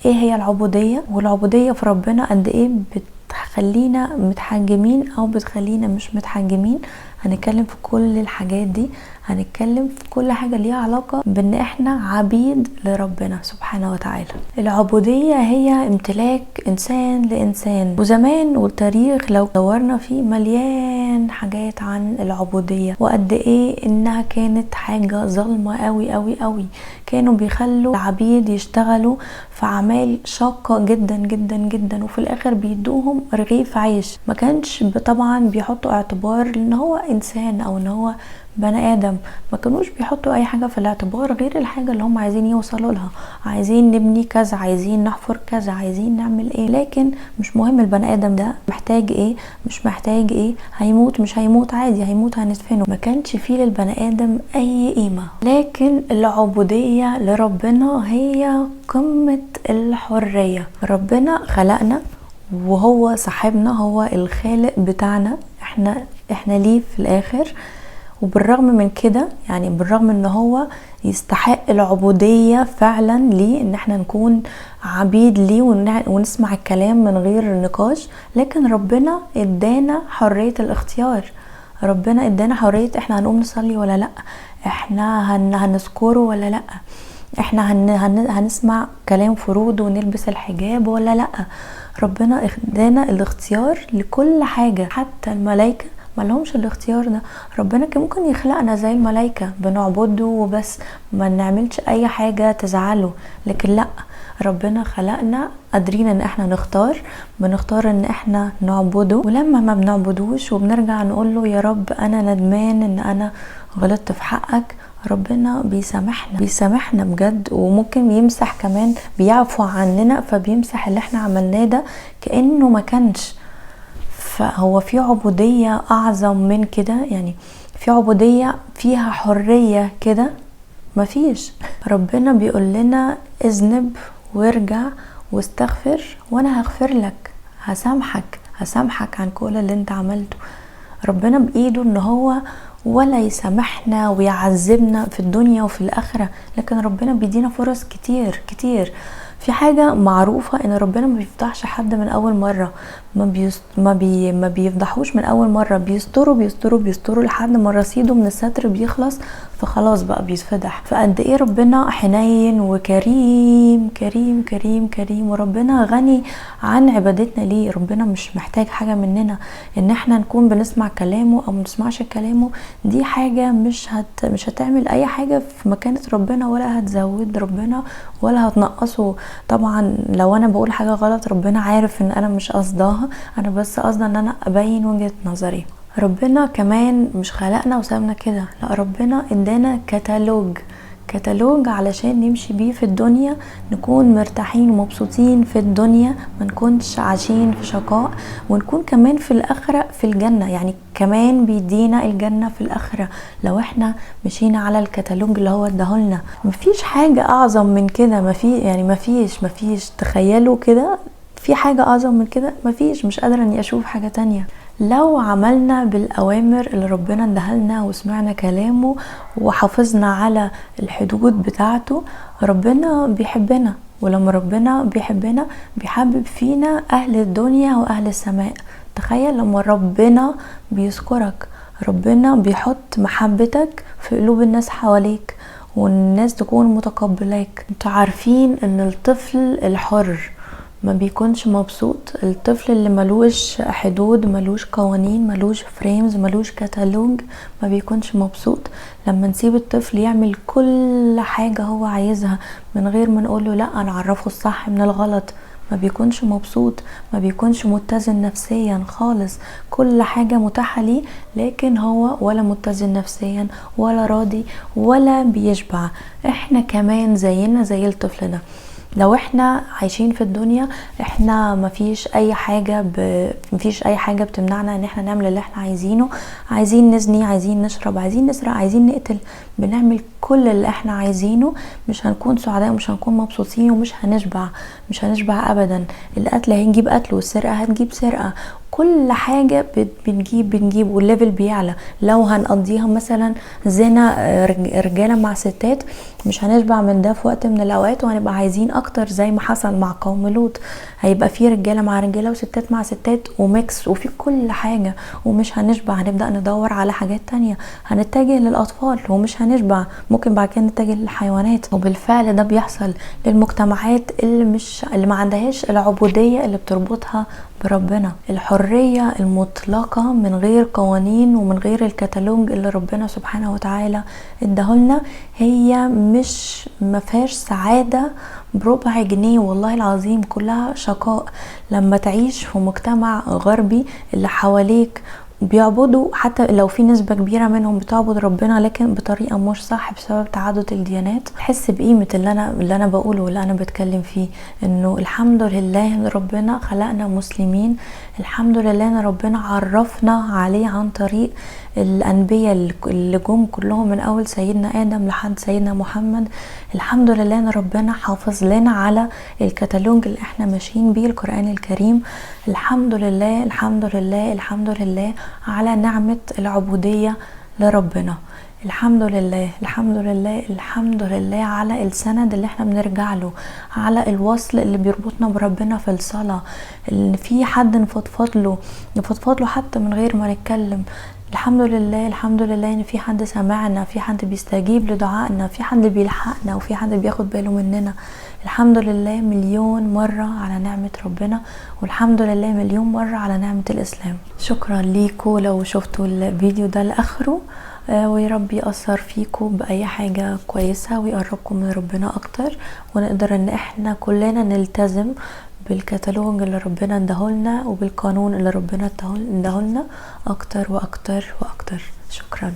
ايه هي العبودية، والعبودية في ربنا قد ايه بتخلينا متحجمين او بتخلينا مش متحجمين. هنتكلم في كل الحاجات دي، هنتكلم في كل حاجة ليها علاقة بان احنا عبيد لربنا سبحانه وتعالى. العبودية هي امتلاك انسان لانسان، وزمان والتاريخ لو دورنا فيه مليان حاجات عن العبودية وقد ايه انها كانت حاجة ظلمة قوي قوي قوي. كانوا بيخلوا العبيد يشتغلوا في اعمال شاقة جدا جدا جدا، وفي الاخر بيدوهم رغيف عيش. ما كانش طبعا بيحطوا اعتبار ان هو انسان او ان هو بني ادم، ما كانوش بيحطوا اي حاجة في الاعتبار غير الحاجة اللي هم عايزين يوصلوا لها. عايزين نبني كذا، عايزين نحفر كذا، عايزين نعمل ايه، لكن مش مهم البني ادم ده محتاج ايه مش محتاج ايه، هيموت مش هيموت، عادي هيموت هندفنه. ما كانش فيه للبني ادم اي قيمة. لكن العبودية لربنا هي قمة الحرية. ربنا خلقنا وهو صاحبنا، هو الخالق بتاعنا، احنا ليه في الاخر. وبالرغم من كده، يعني بالرغم ان هو يستحق العبودية فعلا ليه، ان احنا نكون عبيد ليه ونسمع الكلام من غير نقاش، لكن ربنا ادانا حرية الاختيار. ربنا ادانا حرية احنا هنقوم نصلي ولا لا، احنا هنذكره ولا لا، احنا هنسمع كلام فروض ونلبس الحجاب ولا لا. ربنا ادانا الاختيار لكل حاجة، حتى الملائكة ما لهمش الاختيار ده. ربنا كان ممكن يخلقنا زي الملائكة بنعبده وبس، ما نعملش اي حاجة تزعله، لكن لا، ربنا خلقنا قادرين ان احنا نختار، بنختار ان احنا نعبده. ولما ما بنعبدوش وبنرجع نقول له يا رب انا ندمان ان انا غلطت في حقك، ربنا بيسامحنا، بيسامحنا بجد، وممكن يمسح كمان، بيعفو عننا، فبيمسح اللي احنا عملناه ده كأنه ما كانش. فهو في عبودية أعظم من كده؟ يعني في عبودية فيها حرية كده؟ مفيش. ربنا بيقول لنا اذنب وارجع واستغفر وانا هغفر لك، هسامحك، هسامحك عن كل اللي انت عملته. ربنا بإيده ان هو ولا يسامحنا ويعذبنا في الدنيا وفي الآخرة، لكن ربنا بيدينا فرص كتير كتير. في حاجة معروفة ان ربنا ما بيفضحش حد من اول مرة، ما بيفضحوش من اول مرة، بيستروا بيستروا بيستروا لحد ما رصيده من الستر بيخلص، فخلاص بقى بيتفضح. فقد ايه ربنا حنين وكريم كريم كريم كريم، وربنا غني عن عبادتنا ليه. ربنا مش محتاج حاجة مننا، ان احنا نكون بنسمع كلامه او ما نسمعش كلامه دي حاجة مش هتعمل اي حاجة في مكانة ربنا، ولا هتزود ربنا ولا هتنقصه. طبعا لو انا بقول حاجة غلط ربنا عارف ان انا مش قصداها، انا بس قصدي ان انا ابين وجهة نظري. ربنا كمان مش خلقنا وسابنا كده، لا، ربنا ادانا كتالوج، كتالوج علشان نمشي بيه في الدنيا، نكون مرتاحين ومبسوطين في الدنيا، ما نكونش عايشين في شقاء، ونكون كمان في الآخرة في الجنة. يعني كمان بيدينا الجنة في الآخرة لو احنا مشينا على الكتالوج اللي هو اداهولنا. مفيش حاجة أعظم من كده، مفيش. تخيلوا كده في حاجة أعظم من كده؟ مفيش. مش قادرة اني اشوف حاجة تانية. لو عملنا بالأوامر اللي ربنا اداها وسمعنا كلامه وحافظنا على الحدود بتاعته، ربنا بيحبنا، ولما ربنا بيحبنا بيحبب فينا أهل الدنيا وأهل السماء. تخيل لما ربنا بيذكرك، ربنا بيحط محبتك في قلوب الناس حواليك، والناس تكون متقبلاك. انتوا عارفين ان الطفل الحر ما بيكونش مبسوط، الطفل اللي ملوش حدود، ملوش قوانين، ملوش frames، ملوش كتالوج، ما بيكونش مبسوط. لما نسيب الطفل يعمل كل حاجة هو عايزها من غير ما نقوله لا، نعرفه الصح من الغلط، ما بيكونش مبسوط، ما بيكونش متزن نفسيا خالص. كل حاجة متاحة ليه، لكن هو ولا متزن نفسيا ولا راضي ولا بيشبع. احنا كمان زينا زي الطفل ده، لو احنا عايشين في الدنيا احنا مفيش اي حاجة مفيش اي حاجة بتمنعنا ان احنا نعمل اللي احنا عايزينه. عايزين نزني، عايزين نشرب، عايزين نسرق، عايزين نقتل، بنعمل كل اللي احنا عايزينه. مش هنكون سعداء ومش هنكون مبسوطين ومش هنشبع، مش هنشبع ابدا. القتل هنجيب قتل، والسرقة هتجيب سرقة، كل حاجة بنجيب وال level بيعلى. لو هنقضيها مثلا زنا رجالة مع ستات، مش هنشبع من ده في وقت من الاوقات، وهنبقى عايزين اكتر زي ما حصل مع قوم لوط. هيبقى في رجالة مع رجالة وستات مع ستات و mix وفي كل حاجة، ومش هنشبع. هنبدأ ندور على حاجات تانية، هنتجه للأطفال ومش هنشبع، ممكن بعد كده نتجه للحيوانات. وبالفعل ده بيحصل للمجتمعات اللي ما عندهاش العبودية اللي بتربطها بربنا، الحرية المطلقة من غير قوانين ومن غير الكتالوج اللي ربنا سبحانه وتعالى اداهولنا، هي مش مفيهاش سعادة بربع جنيه والله العظيم، كلها شقاء. لما تعيش في مجتمع غربي اللي حواليك بيعبدوا، حتى لو في نسبة كبيرة منهم بتعبد ربنا لكن بطريقة مش صح بسبب تعدد الديانات، تحس بقيمة اللي أنا بقوله واللي أنا بتكلم فيه، إنه الحمد لله إن ربنا خلقنا مسلمين، الحمد لله إن ربنا عرفنا عليه عن طريق الأنبياء اللي جم كلهم من أول سيدنا آدم لحد سيدنا محمد. الحمد لله إن ربنا حافظ لنا على الكتالوج اللي احنا ماشيين بيه، القرآن الكريم. الحمد لله الحمد لله الحمد لله على نعمة العبودية لربنا، الحمد لله الحمد لله الحمد لله على السند اللي احنا بنرجع له، على الوصل اللي بيربطنا بربنا في الصلاة، اللي في حد نفضفض له، نفضفض له حتى من غير ما نتكلم. الحمد لله الحمد لله ان في حد سمعنا، في حد بيستجيب لدعائنا، في حد بيلحقنا، وفي حد بياخد باله مننا. الحمد لله مليون مرة على نعمة ربنا، والحمد لله مليون مرة على نعمة الإسلام. شكرا ليكو لو شفتوا الفيديو ده لآخره، ويا رب يأثر فيكم بأي حاجة كويسة ويقربكم من ربنا أكتر، ونقدر ان احنا كلنا نلتزم بالكتالوج اللي ربنا اداهولنا وبالقانون اللي ربنا اداهولنا اكتر واكتر واكتر. شكرا.